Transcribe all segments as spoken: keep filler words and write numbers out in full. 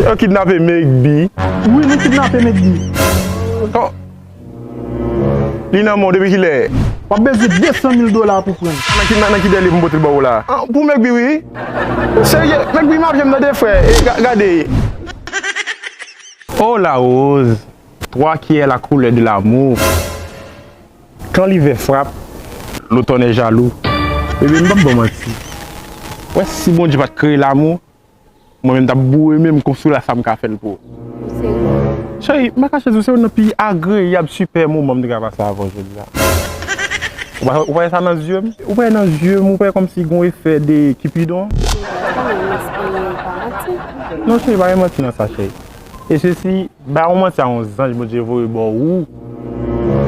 Yo kidnape Megbi. Wi, nou kidnape Megbi. Kon, li nan men w depi kilè? W ap bezwen de san mil dola pou pran l. Nan ki, nan, nan ki dèlye pou m pote l ba w la? An, pou Megbi, wi. Serye, Megbi, m ap janm tande frè. E, ga-, gade. Oh la rose, toi qui es la couleur de l'amour. Quand l'hiver frappe, l'automne est jaloux. Ebyen, m p ap ba w manti. Wè, si Bondye pa t kreye lanmou, mwen menm t ap boure menm konstwi la sa m ka fè l pou ou. Ou serye? Cheri, m pa kache di w, se youn nan pi agreyab, sipè moman m te ka pase avè w jodi a. Ou pa, ou pa wè sa nan zye m? Ou pa wè nan zye m, ou pa wè kòmsi gon efè de Kipidon? Cheri, kanmenm, espere pa manti. Non, cheri, pa gen manti nan sa, cheri. E sesi, bay yon manti a yon zanj Bondye voye ba w,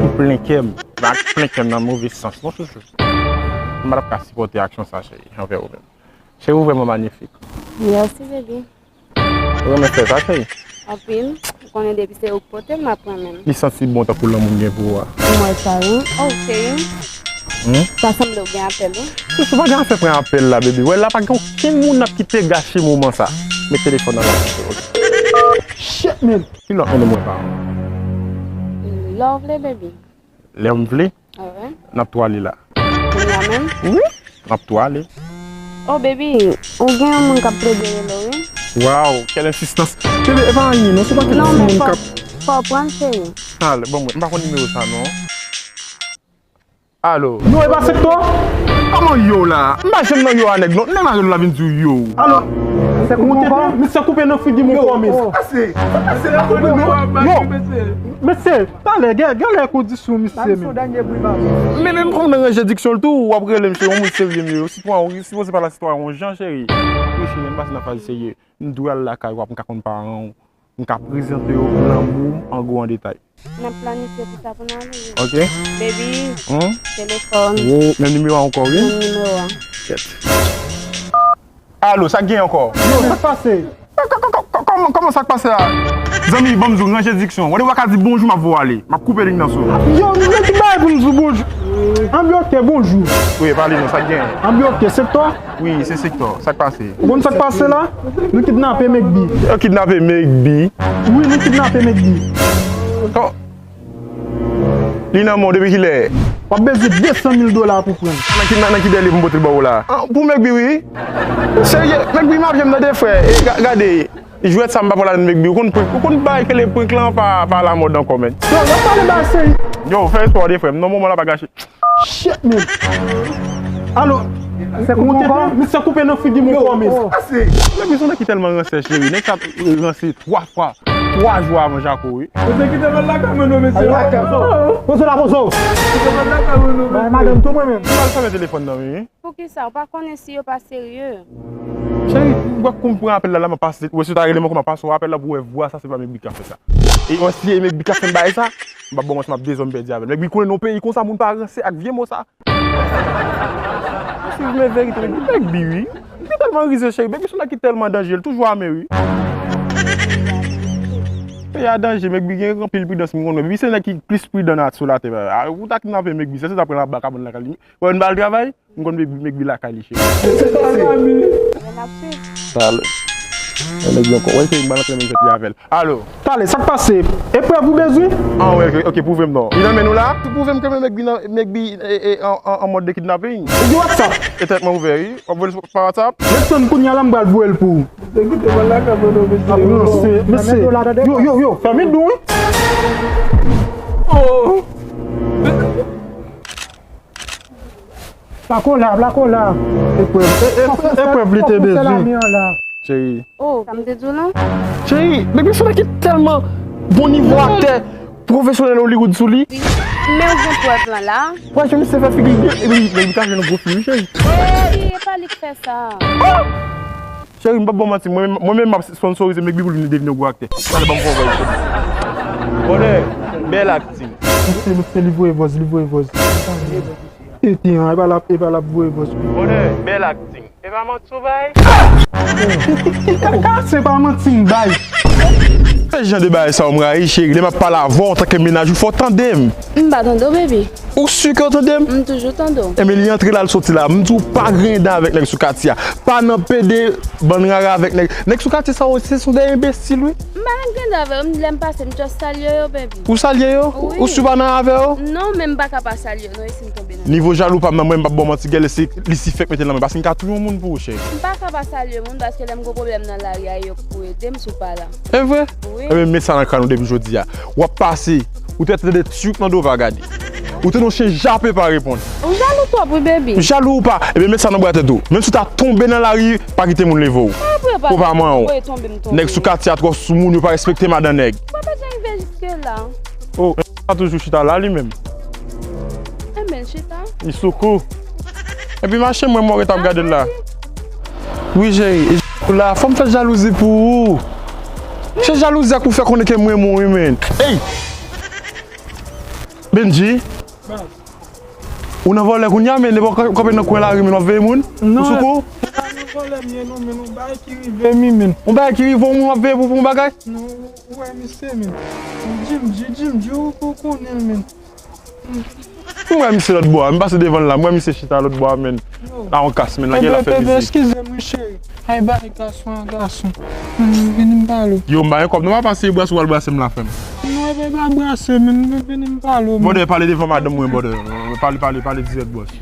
ki plen kè m. Ak plen kè m nan move sans, non, chouchou. M pa t ap ka sipòte aksyon sa, cheri, anvè ou menm. Cheri, ou vrèman manyifik. Mèsi, baby. Ou renmen fè sa, cheri? Anpil. Ou konnen depi se ou k pote l, m ap pran menm. Li santi bon tankou lanmou m gen pou ou a. Ou wè sa, wi. Oh, cheri. Hmm? Sa sanble ou gen apèl, wi. Chouchou, pa gen afè pran apèl la, baby. Wè, la pa gen okenn moun ap kite gache moman sa. Met telefòn nan la, chouchou, ok? Shit, man. Ki lòt moun ou mwen pa? Lè w vle, baby. Lè m vle? Wi. N ap tou ale la. Kounye a menm? Wi. N ap tou ale. Oh, baby, ou gen yon moun k ap plede rele w, wi. Waw, quelle insistance. Baby, e pa anyen, non, se pa kèk moun k ap. Non, men fò, fò w pran l, cheri. Ale, ban mwen, m pa konn nimewo sa, non. Alo. Non, e pa Sektò? Kòman yo la? M pa janm nan yo a nèg, non. Nèg la rele w la vin di w yo. Alo. Se koupe ankò? Misye koupe nan figi m ankò, men. Yo, mesye, talè, gen, gen lè kondisyon misye, men. Men, men, m konn ranje diksyon l tou, w ap rele m, se yon moun serye m ye. Sitwayen, w sipoze pale a sitwayen yon jan, cheri. Wi, cheri, m pase nan faz serye. M dwe al lakay w, m ka konn paran w. M ka prezante yo lanmou m an gwo an detay. N ap planifye pou sa pou n ale, wi. Ok. Baby, hmm? Telefòn. Wo, menm nimewo a ankò, wi. Menm nimewo a. Kèt. Alo, sa k gen ankò? Yo, sa k pase? Kò-, kò-, kò-, kò-, kòman, kòman sa k pase a? Zanmi, ban m di w, ranje diksyon. Wè, w ka di bonjou, m ap voye w ale. M ap koupe liy nan sou ou. Yo, nou gen tout bagay pou n di w bonjou. Anbyen, ok, bonjou. Wi, pale non, sa k gen? Anbyen, ok, Sektò? Wi, se Sektò. Sa k pase? Ou konn sa k pase la? Nou kidnape Megbi. Yo kidnape Megbi? Wi, nou kidnape Megbi. Kò-, li nan men w depi kilè? W ap bezwen de san mil dola pou pran l. Nan ki, nan, nan ki dèlye pou m pote l ba w la? An, pou Megbi, wi. Serye, Megbi, m ap janm tande frè. E, ga-, gade. Jwèt sa m pa pral ladann Megbi. Ou konn prank, ou konn bay kele prank lan pa, pa lamòd ankò, men. Yo, yo pale ba seri. Yo, fè espò de frè m. Non, moman la pa gache. Shit, man. Alo, se koupe ankò? Misye koupe nan figi m ankò, men. Yo, oh. Ase. Megbi se yon nèg ki tèlman ransè, cheri. Nèg sa ranse twa fwa, twa jou avan Jako, wi. Mesye kite m al lakay mwen non, mesye. Poze la, poze w. Kite m al lakay mwen non, mesye. Bay madanm tou mwen menm. M al fèmen telefòn nan, wi. Poukisa? Ou pa konnen si yo pa serye? Cheri, m wè kou m pran apèl la, la, m ap pase. Ou wè si w ta rele m ankò, m ap pase w apèl la pou w wè vwa sa, se pa Megbi k ap fè sa. E wè si e Megbi k ap fè m bagay sa, m p ap ba w manti, m ap dezòm pèdi avè l. Megbi konnen nan yon peyi konsa, moun pa ranse ak vye mo sa. Suiv men verite, Megbi, Megbi, wi. Li tèlman rize, cheri. Megbi se yon nèg ki tèlman danje, li toujou ame, wi. Peyi a danje, Megbi gen anpil pridans, m konnen. Megbi se nèg ki plis pridan nan sou latè. A, ou ta kidnape Megbi, se sa ta pran l anba kabann lakay li. Wè, n ba l travay. M konn Megbi, Megbi lakay li, cheri. Talè. Wè, Megbi ankò. Wè, cheri, m pa nan menm fèt li avè l. Alo. Talè, sa k pase? Eprèv ou bezwen? An, wè, ok, ok, pwouve m non. Li nan men nou la? Pwouve m ke Megbi nan, Megbi, e, e, an, an, an mòd de kidnaping. Ou gen WhatsApp? E tèt mwen ouvè, wi. W ap voye l pa WhatsApp? Ret tann kounye a la, m pral voye l pou ou. Ap ranse, mesye. Yo, yo, yo, fèmen dou, wi. Oh! Plako la, plako la. Eprèv, e, e, eprèv li te bezwen. Cheri. Oh, sa m te di w lan? Cheri, Megbi se yon nèg ki tèlman bon nivo aktè pwofesyonèl Hollywood sou li. Men ou gen prèv lan la? Wè, jan misye fè figi l byen, epi, epi li ka jwe nan gwo fim, wi, cheri. Cheri, e pa li k fè sa. Cheri, m p ap ba w manti, mwen menm, mwen menm m ap sponsorize Megbi pou li devni yon gwo aktè. Talè, ban m fè w vwa, cheri. Bonè, bèl akting. Mesye, mesye, li voye vòz, li voye vòz. Tenten an, e pa l ap, e pa l ap voye vòz. Bonè, bèl akting. E pa manti w bay? Kaka, se pa manti m bay. Fè jan de bagay sa yo, m rayi, cheri. Lè m ap pale avè w antanke mennaj ou, fò w tande m. M pa tande w, baby. Ou si ke w tande m? M toujou tande w. Enben, li antre la, l soti la. M di w pa griyen dan avèk nèg sou katye a. Pa nan pede bann rara avèk nèg. Nèg sou katye sa yo, se son de enbesil, wi. M pa nan griyen dan avè yo, m, lè m pase, m just salye yo, baby. Ou salye yo? Wi. Ou si w pa nan avè yo? Non, men m pa ka pa salye yo, non, e si m tonbe nan. Nivo jalou pa m nan, mwen, m p ap ba w manti, gèl, se Lisifè k mete l nan men, paske m ka touye yon moun pou ou, cheri. M pa ka pa salye moun, paske lè m gon pwoblèm nan lari a, yo k pou ede m si w pa la. E vre? Wi. Enben, met sa nan kràn ou depi jodi a. W ap pase, ou te tande tchoup nan do w pa gade. Ou tande yon chen jape pa reponn. Ou jalou twòp, wi, baby. Jalou ou pa, enben, met sa nan bwa tèt ou. Menm si w ta tonbe nan lari, pa kite moun leve w. Apre pa. Pou pa manyen w. Tonbe, m tonbe. Nèg sou katye a twò soumoun, yo pa respekte madan nèg. Mwen pa janm rive jiske la. Oh, sa toujou chita la, li menm. Enben, chita. Li sou kou. Epi mache mwen, mwen ret ap gade l la. Wi, cheri. E la, fò m fè jalouzi pou ou. Se jalouzi a k pou fè konnen ke m renmen w, wi, men. Ey! Bendji. Ou nan vòlè kounye a, men, depi w kanpe nan kwen lari, men, w ap veye moun? Ou sou kou? Non, se pa nan vòlè m ye, non, men, yon bagay ki rive m, men. Yon bagay ki rive w, moun w ap veye pou, pou yon bagay? Non, ou wè misye, men. Jim, Jim, Jim, ou, ou konnen l, men. M wè misye lòt bò a, m pase devan l la, m wè misye chita lòt bò a, men. Yo. La yon kas, men, la gen l ap fè mizik. Eskize m, wi, cheri. Ay, bay gason a gason. Mm, vini m pale w. Yo, m pa gen kòb, non, pa pase brase, w al brase m la, frè m. Non, e pa brase, men, vini m pale w, men. Brother, pale devan madanm mwen, brother. Pale, pale, pale dirèk, bòs.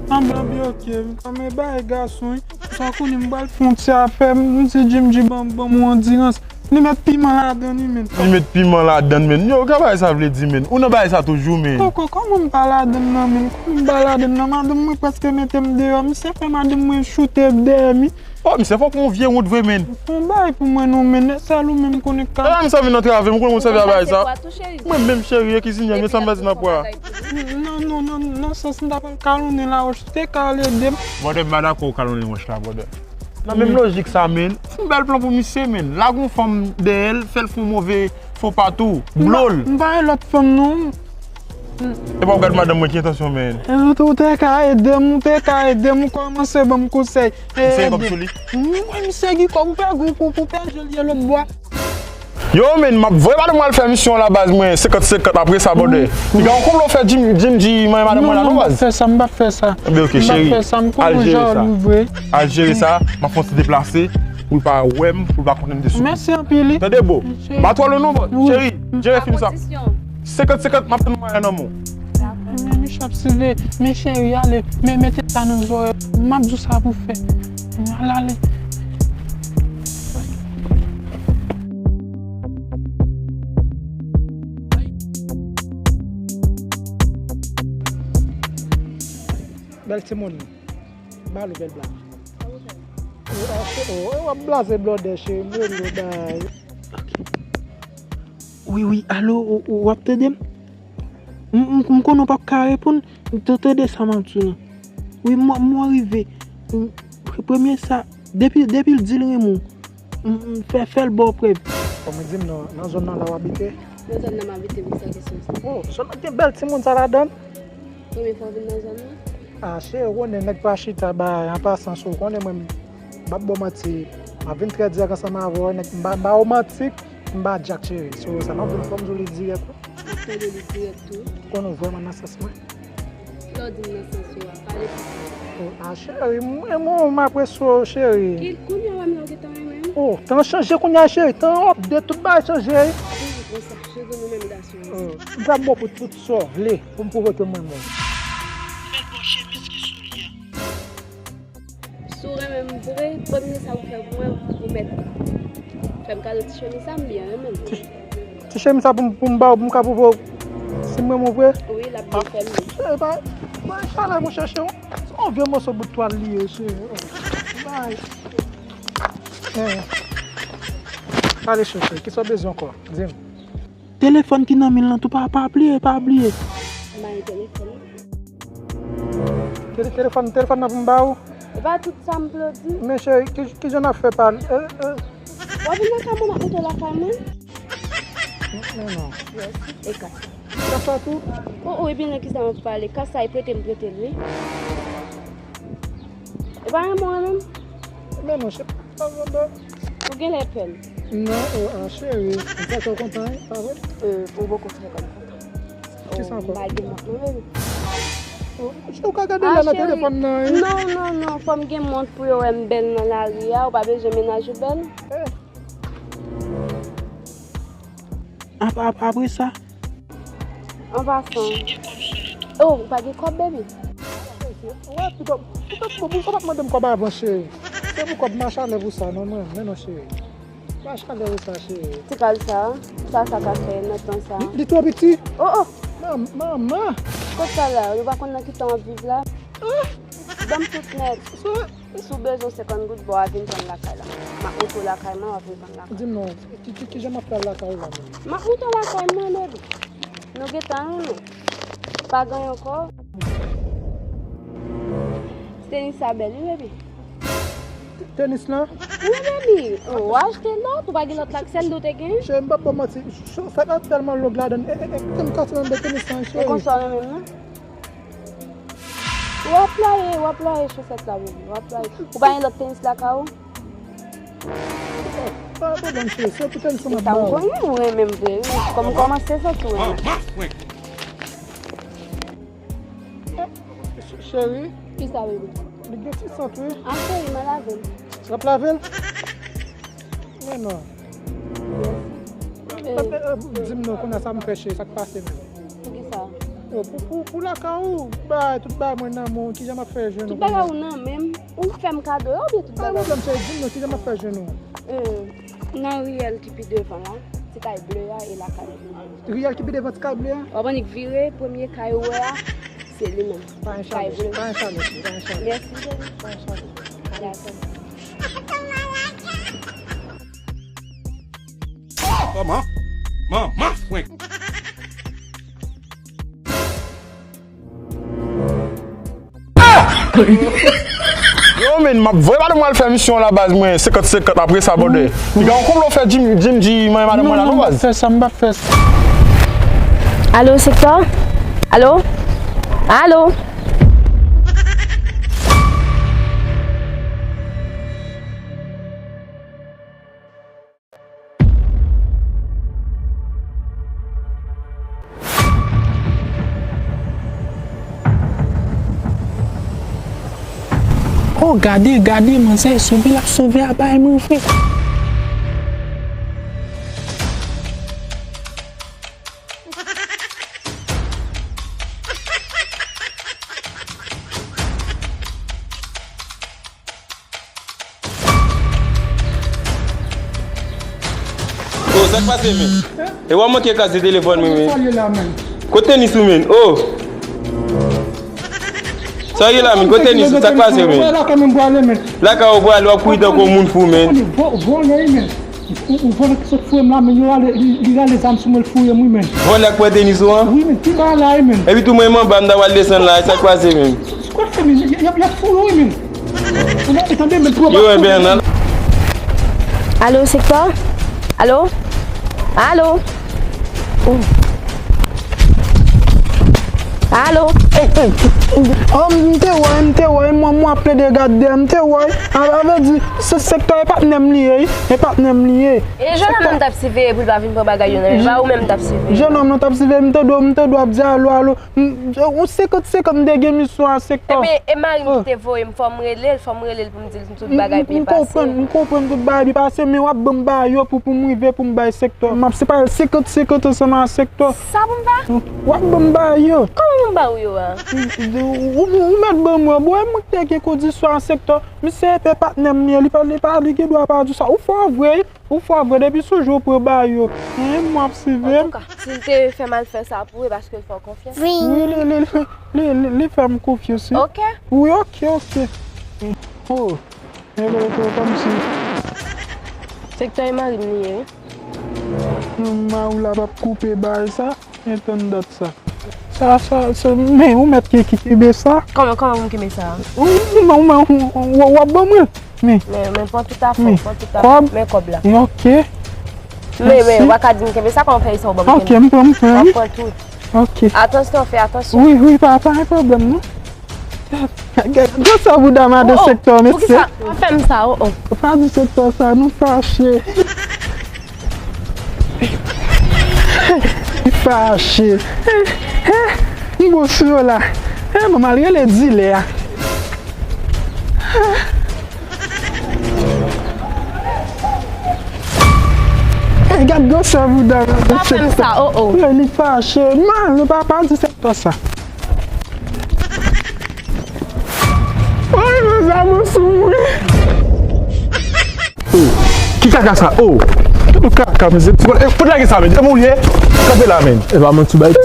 Anben, anben, ok. Kòm e bay gason, wi. Sa w konnen, m pral fè yon ti afè, m di Jim, Jim, ban, ban m yon andirans. Li met piman ladan li, men. Li met piman ladan, men. Yo, sa bagay sa vle di, men? Ou nan bagay sa toujou, men. Kòkò, kòman m pa ladan nan, men? Kòman m pa ladan nan? Madanm mwen prèske mete m deyò. Misye fè madanm mwen choute dèyè m, wi. Oh, misye fò pou yon vye wont vre, men. Fè yon bagay pou mwen, non, men. Sèl ou menm konnen ka. Epa m sèvi nan travay, m konnen m sèvi a bagay sa. Mwen menm, cheri, e kizinyè, men sa m pèdi nan pwa. Non, non, non, non, sans m ta pral kalonnen lawòch, ou te ka al ede m. Brother, m pa dakò ou kalonnen wòch la, brother. Nan menm lojik sa, men. Yon bèl plan pou misye, men. Lage yon fanm dèyè l, fè l fè yon move fo pa tou. Blo l. M pa, m pa yon lòt fanm, non. Epa w gad madanm mwen ki entansyon, men. E, ou te, ou te ka ede m, ou te ka ede m, ou kòmanse ban m konsèy. Misye gen kòb sou li? Wi, misye gen kòb, ou pè, ou, ou, ou pè jwe l ye lòt bò. Yo, men, m ap voye madanm mwen al fè misyon an la, baz, mwen, senkant senkant apre sa, brother. Piga yon konplo fè Jim, Jim, Jim, manyen madanm mwen la, non, baz? Non, non, m p ap fè sa, m p ap fè sa. Ebyen, ok, cheri, al jere sa. Al jere sa, m ap fè yon ti deplase, pou l pa wè m, pou l pa konnen m te sou. Mèsi anpil, wi. Tande, bro. M pa twò lwen non, bro. Cheri, jere fim sa. Senkant senkant, m ap tann mwayen nan men w. Men Michòp, silvouplè, men cheri, ale, men mete sa nan zòrèy. M ap di w sa pou fè. Ale, ale. Bèl timoun. Ba l ou bèl blag. Ou, ou, ou, w ap blaze blòdè, cheri, m rele w bay. Wi, wi, alo, ou, ou, w ap tande m? M, m, m konnen w p ap ka reponn, m te tande sa m ap di w lan. Wi, m, m rive. M, pre-, premye sa, depi, depi l di l renmen w, m, m fè, fè l ba w prèv. Bon, men di m non, nan zòn nan la w abite? Nan zòn nan m abite, wi, sa kesyon sa. Oh, zòn nan gen bèl timoun sa ladan l? Wi, men fò w vin nan zòn nan. Ah, cheri, ou konnen nèg pa chita bay, an pasan, si w konnen mwen, m p ap ba w manti, m ap vin trè dirèk ansanm avè w, nèg, m pa, m pa womantik, m pa djak, cheri. So, sa m ap di w, fò m di w li dirèk, wi. M ap tande li dirèk tou. Ou konnen w vrèman nan sans mwen. Lè w di m nan sans ou a, pale plis. Oh, ah, cheri, m renmen w, m apresye w, cheri. Ki, kounye a w a m nan w gentan renmen m? Oh, tan chanje kounye a, cheri, tan update, tout bagay chanje, wi. Toujou konsa, cheri, nou menm gason. Oh, m pral ba w pou tout sa w vle. Pou m pwouve ke m renmen w. Bèl bò chemiz ki sou li a. Si w renmen m vre, premye sa pou fè pou mwen, ou mèt fè m kado ti chemiz sa, m byen renmen l. Ti, ti chemiz sa pou m, pou m ba w, pou m ka pwouve w si m renmen w vre? Wi, l ap byen fè m byen. Cheri, pa, pa chalè, monchè, cheri. Se yon vye moso bout twal li ye, cheri. Bay. Eh. Ale, cheri, kisa w bezwen ankò? Di m. Telefòn ki nan men l lan tou, pa, pa bliye, pa bliye. Mari telefòn nan. Tele-, telefòn, telefòn nan pou m ba ou? E pa tout sa m vle w di. Men cheri, ki, ki jan n ap fè pale? Eh, eh. W ap vin nan kay mwen, m ap monte w lakay mwen? Non, non. Yes. E kas. Kas la tou? O, o, ebyen nan kisa m ap pale? Kas sa e prete m prete l, wi. E pa renmen w menm? Men non, se pa renmen. Ou genlè pè m. Non, oh, ah, cheri, m panse w kontan, wi, pa vre? Euh, ou poko fè kòm kontan. Kisa ankò? M pa gen mont non, baby. Oh, ou ka gade la nan telefòn nan, wi. Non, non, non, fò m gen mont pou yo wè m bèl nan lari a, ou pa bezwen mennaj ou bèl. Eh. Ap-, ap-, apre sa? An pasan. Oh, ou pa gen kòb, baby? Wè, pito, pito, pito, ou pa t mande m kòb avan, cheri. Se pou kòb, m a chalè pou sa, non, mwen, men non, cheri. M a chalè pou sa, cheri. Ti kal sa, sa, sa ka fè nan tan sa. Li, li twò piti? Oh, oh! Mam-, manman! Kot sa la? Yo pa konn nan ki tan w ap viv la? Ah! Ban m tout nèt. Si w bezwen senkant goud, bon, w a vin pran lakay la. M ap montre w lakay mwen, w a vin pran lakay. Di m non, ki, ki, kijan m ap fè al lakay ou la menm? M ap montre w lakay mwen, baby. Nou gentan renmen. Pa gen ankò. Tenis sa bèl, wi, baby. Tenis lan? Wi, baby. Oh, w achte lòt, ou pa gen lòt la, sèl li w te gen? Cheri, m p ap ba w manti. Chosèt la tèlman long ladann. E, e, e, kite m kase nan de tenis lan, cheri. E konsa w renmen m nan? W ap playe, w ap playe chosèt la, baby. W ap playe. Ou pa gen lòt tenis lakay ou? Pa pwoblèm, cheri. Se pou tenis lan m ap ba w. Ou renmen m vre, wi. Kòm m kòmanse santi w renmen. Ch-, cheri. Kisa, baby? Li gen ti sant, wi. Ah, cheri, m a lave l. W ap lave l? Men non. Di m non, kounye a sa m fè, cheri, sa k pase menm? Poukisa? Oh, pou, pou, pou lakay ou, bay, tout bagay mwen nan men w, kijan m ap fè jwenn ou kounye a? Tout bagay ou nan men m, ou fè m kado yo oubyen tout bagay? Pa pwoblèm, cheri, di m non, kijan m ap fè jwenn ou? Euh, nan riyèl ki pi devan la, ti kay ble a e lakay. Riyèl ki pi devan ti kay ble a? W ap annik vire, premye kay ou wè a, se li menm. Pa gen chalè, pa gen chalè, pa gen chalè. Mèsi, cheri. Pa gen chalè. Dakò. Kòman? Manman frenk. Yo, men, m ap voye madanm mwen al fè misyon la, baz, mwen, senkant senkant, apre sa, bòdè. Piga yon konplo fè Jim, Jim di manyen madanm mwen la, non, baz. Non, non, m p ap fè sa, m p ap fè sa. Alo, Sektò? Alo? Alo? Oh, gade, gade, manzè, sove l ap sove a bay mwen vre. Oh, sa k pase, men? E w ap manke kraze telefòn mwen, men. Kote tenis ou, men? Oh! Sa ye la, men? Kote tenis ou? Sa k pase, men? Lakay ou prale, w ap kouri tankou yon moun fou, men. Ou vòlè ki sot fouye m la, men, yo rale, li, li rale zam sou mwen, l fouye m, wi, men. Vòlè k pran tenis ou an? Wi, men, ki bagay la, wi, men. Epi tou mwen, m anba, m ta pral desann la, sa k pase, men? Sa w ap fè, men? Y ap, y ap fouye w, wi, men. Yo, enben, nan. Alo, Sektò? Alo? Alo? Oh. Alo? Ey, ey, oh, m te wè, m te wè, mwen, mwen ap plede gade, m te wè. A, a vle di, se Sektò e patnè m li ye, wi. E patnè m li ye. E jennonm nan m t ap siveye pou l pa vin pran bagay yo nan men l, pa ou menm m t ap siveye. Jennonm nan t ap siveye, m te dwe, m te dwe ap di alo, alo. M, ou senkant senkant m te gen misyon a Sektò. Ebyen, e mari m ki te voye m, fò m rele l, fò m rele l pou m di l tout bagay byen pase. M konprann, m konprann tout bagay byen pase, men w ap ban m bagay yo pou, pou m rive pou m bay Sektò. M ap separe l senkant senkant ansanm a Sektò. Sa pou m fè? W ap ban m bagay yo. Kòman pou m ba ou yo a? Ou, ou, ou mèt ban m yo, bon, e mwen ki te gen kondisyon a Sektò. Misye e patnè m li ye, li pa, li pa, li gen dwa pa di sa. Ou fò vre, wi. Ou fò vre, depi sou jou ou pran bagay yo. Hen, m ap siveye. Antouka, si l te fè mal fè sa pou ou, e paske l fè w konfyans. Wi, li, li, li, li, li, li fè m konfyans, wi. Ok. Wi, ok, ok. Oh, e lè yo fè w kòmsi. Sektò e mari m li ye, wi. Non, mari w la p ap koupe bagay sa. Men tann dat sa. Sa, sa, sa, men ou mèt ki, ki kenbe sa. Kòman, kòman pou m kenbe sa? Ou, ou, ou, ou, w ap ban mwen. Men. Men, men, pran tout afè, men, pran tout afè. Kòb. Men kòb la. Ok. Men, men, mèsi. W pa ka di m kenbe sa, kòman fè sa w ban m kenbe? Ok, m pran, m pran. W ap pran tout. Ok. Atansyon, fè atansyon. Wi, wi, pa, pa gen pwoblèm, non. Gade, gade sa bouda madan Sektò, mesye. Oh, oh. Poukisa w fè m sa, oh, oh? Pa di Sektò sa, nou fache. Li fache. Eh, eh, m bon sou yo la. Eh, bon, m al rele dilè a. Eh, gad gwosè bouda. Pa fè m sa, oh, oh. Eh, li fache. Man, li pa, pa di sektè sa. Woy, mezanmi, sou mwen. Oh, ki kaka sa? Oh, ki kaka, mezanmi? Ti bòl, eh, fout lage sa, men. Kòman ou ye? Kanpe la, men. E pa manti bay.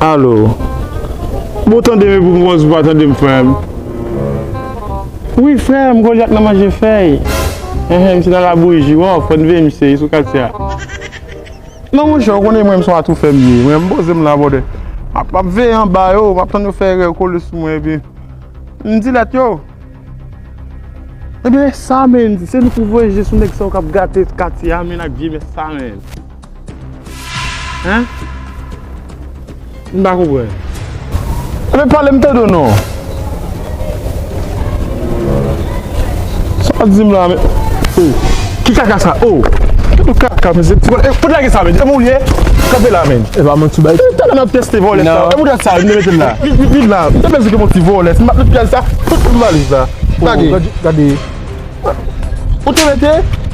Alo. Bon, tande m pou m, ou pa tande m, frè m. Wi, frè m, Golyat nan manje fèy. Enhen, misye nan labouyi, wi, fò n veye misye, li sou katye a. Non, monchè, ou konnen mwen, m se yon atoufè m ye. Mwen, m poze m la, brother. M ap, m ap veye anba yo, m ap tann yo fè erè, yo kole sou mwen, epi m di lèt yo. Ebyen, sa, men, se nou pou voye je sou nèg sa yo k ap gate katye a, men, ak vye mès sa, men. Hen? M pa konprann. Ebyen, pale m tande w non. Sa w ap di m la, men. Oh. Ki kaka sa? Oh. Ki kaka, men se ti bòl. Eh, fout lage sa, men. Kòman ou ye? Kanpe la, men. E pa manti bay. Eh, talè m ap teste vòlè sa. E mouda sa, m te mete l la. Vin, vin, vin la. M te mete l ki yon ti vòlè. M ap met pyès sa. Tout valiz la. Gade. Gade, gade. Ou te mete?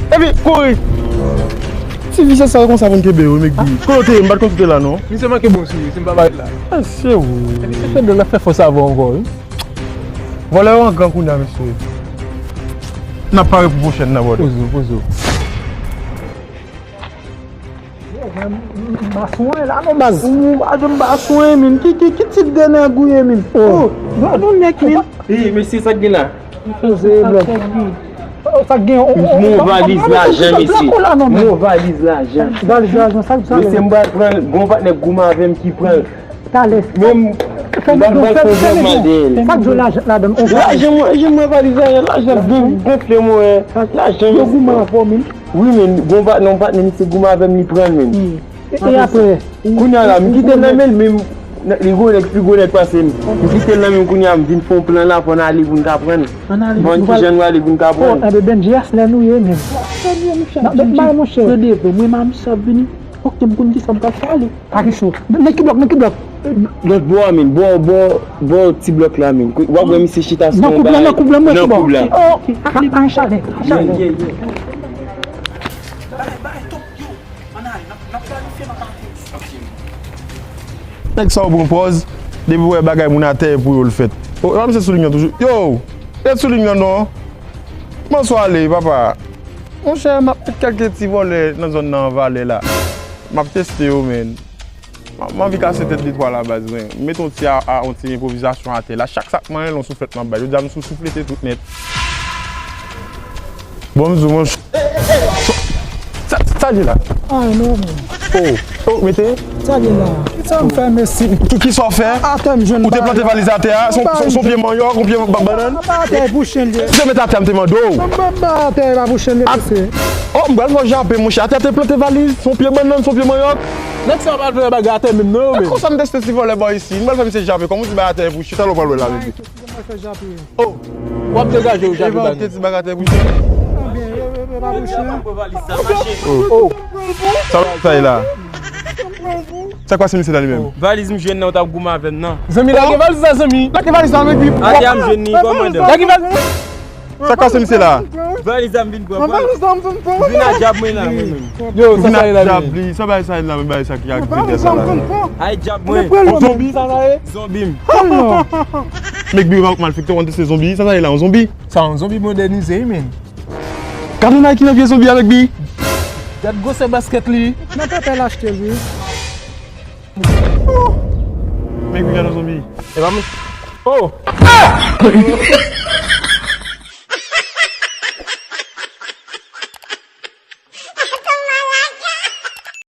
Epi, kouri. Ti visye sa yo konsa pou n kenbe yo, Mekbi. Kote w te ye? M pa t konn si w te la, non. Misye manke bon sou li, si m pa parèt la. Ah, se ou. Epi se fè dlo la fè fòs avè w ankò, wi. Vòlè yo an gran kounye a, mesye. N ap pare pou pwochèn nan, brother. Poze w, poze w. Yo, men, m, m, m pa swen la, non, baz. Ou pa janm pa swen, men. Ki, ki, ki tit de nèg ou ye, men? Oh. Oh, non, non, nèg, men. Ey, mesye, sa k gen la? Poze blòk. Oh, sa gen, oh, oh, oh, men yon valiz lajan, mesye. Men yon valiz lajan. Valiz lajan, sa, sa. Mesye, m pral pran l, gon patnè goumen avè m ki pran l. Talè. Menm, m pral fè yon vye mande l. Sa k di lajan ladan l? Lajan mwen, lajan mwen, valiz lajan, lajan gonfle mwen. Lajan, mesye. Yo goumen avè w, men. Wi, men, gon patnè, yon patnè, misye goumen avè m, li pran l, men. E, e apre? Kounye a la, m kite l nan men l, men m, li gwo nèg, pi gwo nèg pase m. M kite l nan men m, kounye a, m vin fè yon plan la, fò n ale pou n ka pran l. Ann ale. Bon, ki jan nou ale pou n ka pran l? Oh, enben, Benji, a se lè nou ye, men. N ap met bay, monchè. Yo devan, mwen, m a misye ap vini. Oke, m konn kisa m pral fè, ale. Pa gen cho. Nan ki blòk, nan ki blòk? Lòt bò a, men. Bò, bò, bò ti blòk la, men. W ap wè misye chita sou yon bagay. Nan koub la, nan koub la, mwen ki bò. Nan koub la. Oh, oke. A, a, a, chalè, a, chalè. Yeah, yeah, yeah. Nèg sa yo pran pòz, depi w wè bagay moun atè pou yo l fèt. O, e pa misye sou liy nan toujou. Yo, ret sou liy nan non. Kòman w ale, papa? Monchè, m ap met kèlke ti vòlè nan zòn nan an valè la. M ap teste yo, men. M, m anvi kase tèt de twa la baz, men. M met yon ti a, a, yon ti enpwovizasyon atè la. Chak sa k manyen l, yon souflèt m ap bay. Jodi a, m sou souflete tout nèt. Bon, m di w, monchè. Sa, sa li la? Ay, non, men. Oh, oh, mete. Sa li la? Kisa m fè, mesye? Ki, kisa w fè? Atè m jwenn. Ou te plante valiz atè a? Se yon, se yon pye manyòk, yon pye ba-, bannann? Atè pou chen li ye. Ou te met atè a, m te mande w. Atè pa pou chen li, mesye. Oh, m pral fè w jape, monchè. Atè a te plante valiz, se yon pye bannann, se yon pye manyòk. Nèg sa yo pa vle bagay atè menm non, yo menm. Konsa m teste ti vòlè bò isi. M pral fè misye jape. Kòman w di bay atè pou chita lè w pral wè l avèk li? Kisa m pral fè jape? Oh, w ap degaje w jape bagay. Epa w te ti bagay atè pou chita. Oh. Sa w ap fè la? Sa k pase misye la li menm? Valiz m jwenn nan, w t ap goumen avè m nan. Zanmi, lage valiz la, zanmi. Lage valiz la, men pi. Atè a m jwenn li, kòmandan. Lage valiz. Sa k pase misye la? Valiz la m vin pran. Valiz la m vin pran. Vin a djab mwen la, mwen menm. Yo, sa sa ye la, men? Vin a djab li. Sa bagay sa ye la, men bagay sa ki ak vin sa la. Ay djab mwen. Yon zonbi sa sa ye? Zonbi m. Mekbi, ou pa malfektè, w konn se zonbi. Sa sa ye la, yon zonbi? Sa yon zonbi modènize, wi, men. Gad yon Nike nan pye zonbi a, Mekbi. Gad gwosè baskèt li. Nan pepe l achte l, wi. Oh! Mekbi, gad yon zonbi. E pa mwen. Oh! Ah!